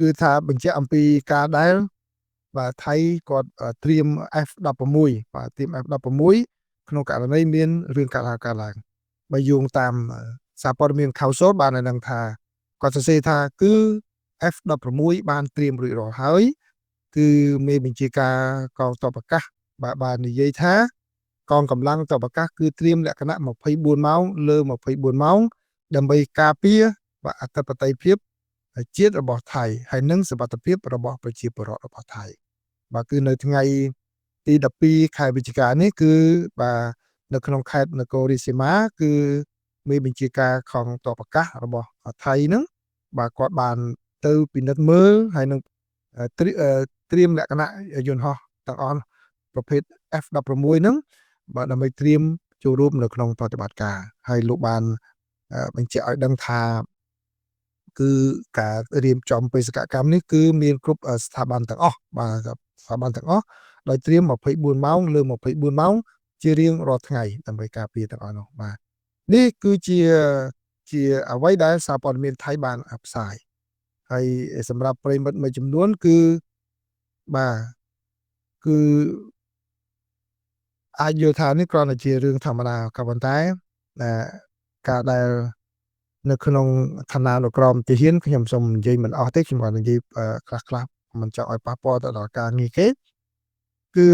គឺថាបញ្ជាក់អំពីការដែលបាទថៃគាត់ត្រៀម F16 បាទត្រៀម F16 ក្នុងករណីមានរឿងកើតឡើងកើតឡើងបើយោងតាមសារព័ត៌មានខៅសូតបានឲ្យដឹងថាគាត់សរសេរថាគឺ F16 បានត្រៀមរួចរាល់ហើយគឺមេបញ្ជាការកងទ័ពអាកាសបាទបាននិយាយថាកងកម្លាំងទ័ពអាកាសគឺត្រៀមលក្ខណៈ24ម៉ោងលើ24ម៉ោងដើម្បីការពារបាទអធិបតេយ្យភាពជាតិរបស់ថៃហើយនិងសុវត្ថិភាពរបស់ប្រជាពលរដ្ឋរបស់ថៃបាទគឺនៅថ្ងៃទី12ខែវិច្ឆិកានេះគឺបាទនៅក្នុងខេត្តនគររាជសីមាគឺមេបញ្ជាការកងទ័ពអាកាសរបស់ថៃហ្នឹងបាទគាត់បានទៅពិនិត្យមើលហើយនឹងត្រៀមលក្ខណៈយន្តហោះទាំងអស់ប្រភេទ F16 ហ្នឹងបាទដើម្បីត្រៀមចូលរួមនៅក្នុងប្រតិបត្តិការហើយលោកបានបញ្ជាក់ឲ្យដឹងថាគឺការរៀបចំបេសកកម្មនេះគឺមានគ្រប់ស្ថាប័នទាំងអស់បាទស្ថាប័នទាំងអស់ដោយត្រៀម24ម៉ោងលើ24ម៉ោងជារៀងរាល់ថ្ងៃដើម្បីការពារទាំងអស់នោះបាទនេះគឺជាជាអ្វីដែលសារព័ត៌មានថៃបានផ្សាយហើយសម្រាប់ប្រិយមិត្តមួយចំនួនគឺបាទគឺអាចយល់ថានេះគ្រាន់តែជារឿងធម្មតាក៏ប៉ុន្តែការដែលនៅក្នុងឋានានុក្រមទាហានខ្ញុំសូមនិយាយមិនអស់ទេខ្ញុំបាននិយាយខ្លះខ្លះមិនចង់ឲ្យប៉ះពាល់ទៅដល់ការងារគេគឺ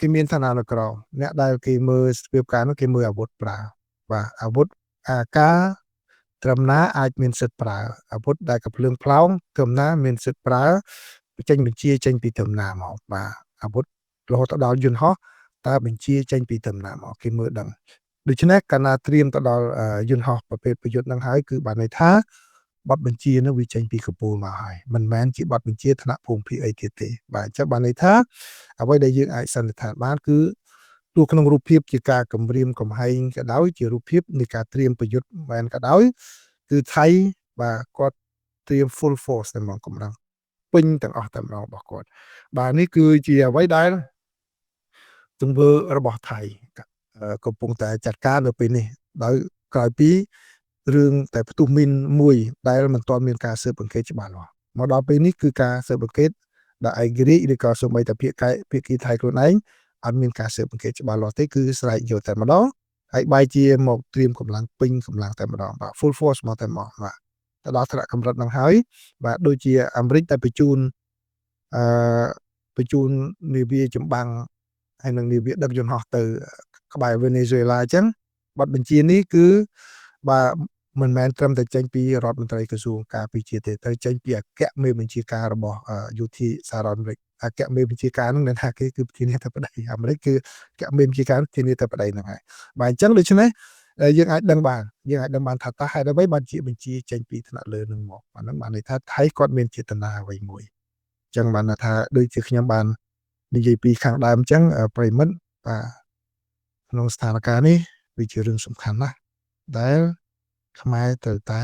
គេមានឋានានុក្រមអ្នកដែលគេមើលស្ភាពការនោះគេមើលអាវុធប្រើបាទអាវុធអាការត្រឹមណាអាចមានសិទ្ធិប្រើអាវុធដែលកំភ្លើងផ្លោងត្រឹមណាមានសិទ្ធិប្រើចេញបញ្ជាចេញពីត្រឹមណាមកបាទអាវុធរហូតដល់យន្តហោះតើបញ្ជាចេញពីត្រឹមណាមកគេមើលដឹងដូច្នេះកាលណាត្រៀមទៅដល់យន្តហោះប្រភេទប្រយុទ្ធនឹងហើយគឺបានន័យថាបទបញ្ជានោះវាចេញពីកំពូលមកហើយមិនមែនជាបទបញ្ជាថ្នាក់ភូមិភាគអីទៀតទេបាទអញ្ចឹងបានន័យថាអ្វីដែលយើងអាចសន្និដ្ឋានបានគឺទោះក្នុងរូបភាពជាការគម្រាមកំហែងក៏ដោយជារូបភាពនៃការត្រៀមប្រយុទ្ធមែនក៏ដោយគឺថៃបាទគាត់ត្រៀម full force តែហ្មងកម្លាំងពេញទាំងអស់តែម្ដងរបស់គាត់បាទនេះគឺជាអ្វីដែលទង្វើរបស់ថៃកំពុងតែចាត់ការនៅពេលនេះដោយក្រោយពីរឿងតែផ្ទុះមីនមួយដែលមិនទាន់មានការស៊ើបអង្កេតច្បាស់លាស់មកដល់ពេលនេះគឺការស៊ើបអង្កេតដែលឯករាជ្យឬក៏សូម្បីតែភាគកែភាគីថៃខ្លួនឯងអត់មានការស៊ើបអង្កេតច្បាស់លាស់ទេគឺស្រែកយកតែម្ដងហើយបែរជាមកត្រៀមកម្លាំងពេញកម្លាំងតែម្ដងបាទ full force មកតែម្ដងបាទទៅដល់ថ្នាក់កម្រិតហ្នឹងហើយបាទដូចជាអាមេរិកតែបញ្ជូនអឺបញ្ជូននាវាចម្បាំងហើយនឹងនាវាដឹកយន្តហោះទៅក្បែរវេណេស៊ុយអេឡាអញ្ចឹងបទបញ្ជានេះគឺបាទមិនមែនត្រឹមតែចេញពីរដ្ឋមន្ត្រីក្រសួងការពារជាតិទេត្រូវចេញពីអគ្គមេបញ្ជាការរបស់យោធាសហរដ្ឋអាមេរិកអគ្គមេបញ្ជាការហ្នឹងនរណាគេគឺប្រធានាធិបតីអាមេរិកគឺអគ្គមេបញ្ជាការប្រធានាធិបតីហ្នឹងហើយបាទអញ្ចឹងដូច្នេះយើងអាចដឹងបានយើងអាចដឹងបានថាតើហេតុអ្វីបានជាបញ្ជាចេញពីថ្នាក់លើនឹងមកបាទហ្នឹងបានន័យថាថៃគាត់មានចេតនាអ្វីមួយអញ្ចឹងបានថាដូចជាខ្ញុំបាននិយាយពីខាងដើមអញ្ចឹងប្រិយមិត្តបាទក្នុងស្ថានភាពនេះវាជារឿងសំខាន់ណាស់ដែលខ្មែរត្រូវតែ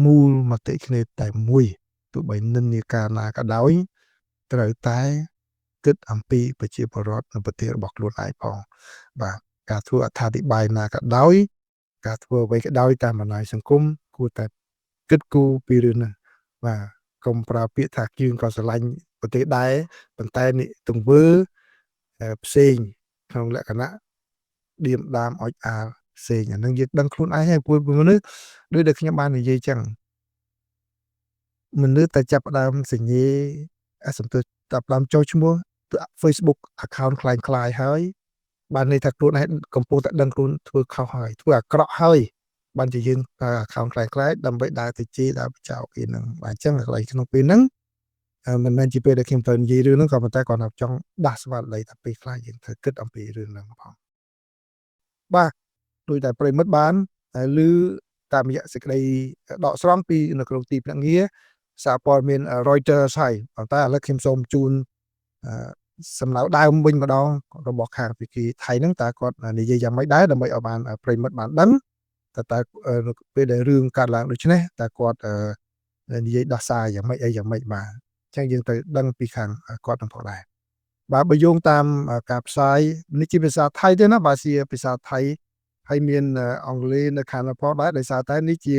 មូលមតិគ្នាតែមួយទោះបីនិន្នាការណាក៏ដោយត្រូវតែគិតអំពីប្រជាពលរដ្ឋនៅប្រទេសរបស់ខ្លួនឯងផងបាទការធ្វើអត្ថាធិប្បាយណាក៏ដោយការធ្វើអ្វីក៏ដោយតាមបណ្ដាញសង្គមគួរតែគិតគូរពីរឿងហ្នឹងបាទកុំប្រើពាក្យថាយើងក៏ស្រឡាញ់ប្រទេសដែរប៉ុន្តែនេះទង្វើផ្សេងក្នុងលក្ខណៈឌៀមដាមអុចអាលផ្សេងអានឹងយើងដឹងខ្លួនឯងហើយព្រោះមនុស្សដូចដែលខ្ញុំបាននិយាយចឹងមនុស្សតែចាប់ផ្ដើមសញ្ញាសំទោសចាប់ផ្ដើមចូលឈ្មោះ Facebook account ក្លែងក្លាយហើយបានន័យថាខ្លួនឯងកំពុងតែដឹងខ្លួនធ្វើខុសហើយធ្វើអាក្រក់ហើយបានជាយើងប្រើ account ក្លែងក្លាយដើម្បីដើរទៅជេរដើរចោលគេហ្នឹងបាទអញ្ចឹងកន្លែងក្នុងពេលហ្នឹងមិនមែនជាពេលដែលខ្ញុំត្រូវនិយាយរឿងហ្នឹងក៏ប៉ុន្តែគាត់ថាចង់ដាស់ស្មារតីថាពេលខ្លះយើងត្រូវគិតអំពីរឿងហ្នឹងផងបាទដូចតែប្រិយមិត្តបានតែឮតាមរយៈសេចក្តីដកស្រង់ពីនៅក្នុងទីភ្នាក់ងារសារព័ត៌មាន Reuters ហើយប៉ុន្តែឥឡូវខ្ញុំសូមជូនសំណៅដើមវិញម្ដងរបស់ខាងភាគីថៃហ្នឹងតើគាត់និយាយយ៉ាងម៉េចដែរដើម្បីឲ្យបានប្រិយមិត្តបានដឹងតើតើពេលដែលរឿងកើតឡើងដូចនេះតើគាត់និយាយដោះសារយ៉ាងម៉េចអីយ៉ាងម៉េចបាទអញ្ចឹងយើងត្រូវដឹងពីខាងគាត់នឹងផងដែរបាទបើយោងតាមការផ្សាយនេះជាភាសាថៃទេណាបាទជាភាសាថៃហើយមានអង់គ្លេសនៅខាងផងដែរដោយសារតែនេះជា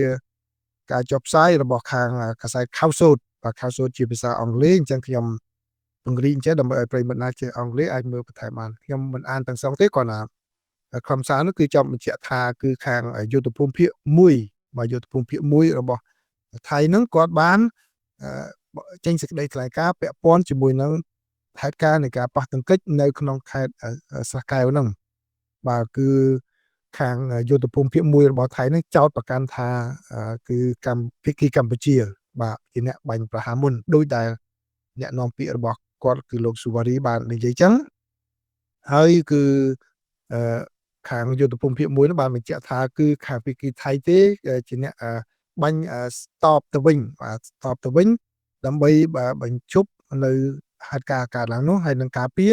ការចុះផ្សាយរបស់ខាងកាសែតខៅសូត បាទខៅសូជាភាសាអង់គ្លេសអញ្ចឹងខ្ញុំពង្រីកអញ្ចឹងដើម្បីឲ្យប្រិយមិត្តណាចេះអង់គ្លេសអាចមើលបន្ថែមបានខ្ញុំមិនអានទាំងស្រុងទេគ្រាន់តែខ្លឹមសារនោះគឺចង់បញ្ជាក់ថាគឺខាងយុទ្ធភូមិភាគ1បាទយុទ្ធភូមិភាគ1របស់ថៃហ្នឹងគាត់បានចេញសេចក្តីថ្លែងការណ៍ពាក់ព័ន្ធជាមួយនឹងហេតុការណ៍នៃការប៉ះទង្គិចនៅក្នុងខេត្តស្រះកែវហ្នឹងបាទគឺខាងយុទ្ធភូមិភាគ1របស់ថៃហ្នឹងចោទប្រកាន់ថាគឺកម្ពុជាភាគីកម្ពុជា បាទជាអ្នកបាញ់ប្រហារមុនដោយដែលអ្នកនាំពាក្យរបស់គាត់គឺលោកសុវ៉ារីបាននិយាយចឹងហើយគឺអឺខាងយុទ្ធភូមិភាគ1នោះបានបញ្ជាក់ថាគឺខាងភាគីថៃទេជាអ្នកបាញ់តបទៅវិញបាទតបទៅវិញដើម្បីបញ្ឈប់នៅហេតុការណ៍កើតឡើងនោះហើយនឹងការពារ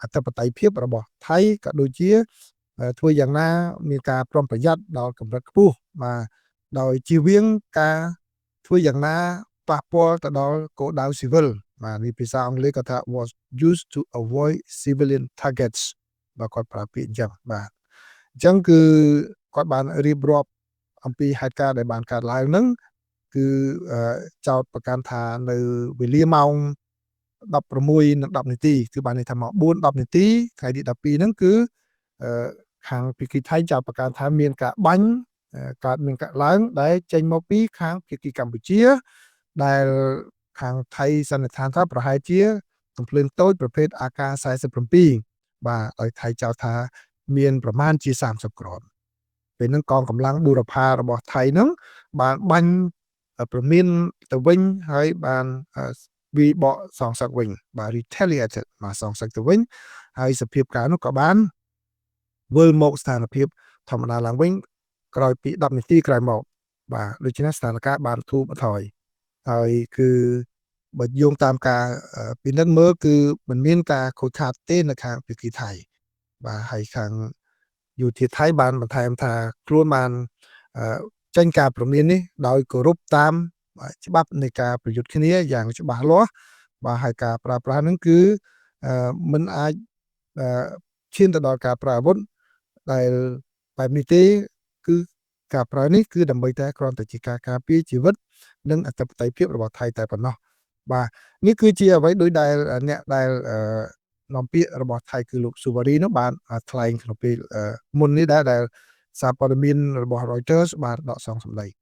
អធិបតេយ្យភាពរបស់ថៃក៏ដូចជាធ្វើយ៉ាងណាមានការប្រុងប្រយ័ត្នដល់កម្រិតខ្ពស់បាទដោយជៀសវាងការធ្វើយ៉ាងណាប៉ះពាល់ទៅដល់គោលដៅស៊ីវិលបាទនេះភាសាអង់គ្លេសគាត់ថា was used to avoid civilian targets បាទគាត់ប្រើពាក្យអញ្ចឹងបាទអញ្ចឹងគឺគាត់បានរៀបរាប់អំពីហេតុការណ៍ដែលបានកើតឡើងហ្នឹងគឺចោទប្រកាន់ថានៅវេលាម៉ោង16និង10នាទីគឺបានន័យថាម៉ោង4 10នាទីថ្ងៃទី12ហ្នឹងគឺខាងភាគីថៃចោទប្រកាន់ថាមានការបាញ់កើតមានកាក់ឡើងដែលចេញមកពីខាងភាគីកម្ពុជាដែលខាងថៃសន្និដ្ឋានថាប្រហែលជាកំភ្លើងតូចប្រភេទ AK47 បាទឲ្យថៃចោទថាមានប្រមាណជា30គ្រាប់ពេលហ្នឹងកងកម្លាំងបុរផារបស់ថៃហ្នឹងបានបាញ់ប្រមានទៅវិញហើយបានវាយបកសងសឹកវិញបាទ retaliated បាទសងសឹកទៅវិញហើយសភាពការនោះក៏បានវិលមកស្ថានភាពធម្មតាឡើងវិញក្រោយពី10នាទីក្រោយមកបាទដូច្នេះស្ថានភាពបានធូរបន្ថយហើយគឺបើយោងតាមការពិនិត្យមើលគឺមិនមានការខូចខាតទេនៅខាងភាគីថៃបាទហើយខាងយោធាថៃបានបន្ថែមថាខ្លួនបានចេញការព្រមាននេះដោយគោរពតាមច្បាប់នៃការប្រយុទ្ធគ្នាយ៉ាងច្បាស់លាស់បាទហើយការប្រើប្រាស់ហ្នឹងគឺមិនអាចឈានទៅដល់ការប្រើអាវុធដែលបែបនេះទេគឺការប្រើនេះគឺដើម្បីតែគ្រាន់តែជាការការពារជីវិតនិងអធិបតេយ្យភាពរបស់ថៃតែប៉ុណ្ណោះបាទនេះគឺជាអ្វីដោយដែលអ្នកដែលនាំពាក្យរបស់ថៃគឺលោកស៊ូវ៉ារីនោះបានថ្លែងក្នុងពេលមុននេះដែរដែលសារព័ត៌មានរបស់ Reuters បានដកស្រង់សម្ដី។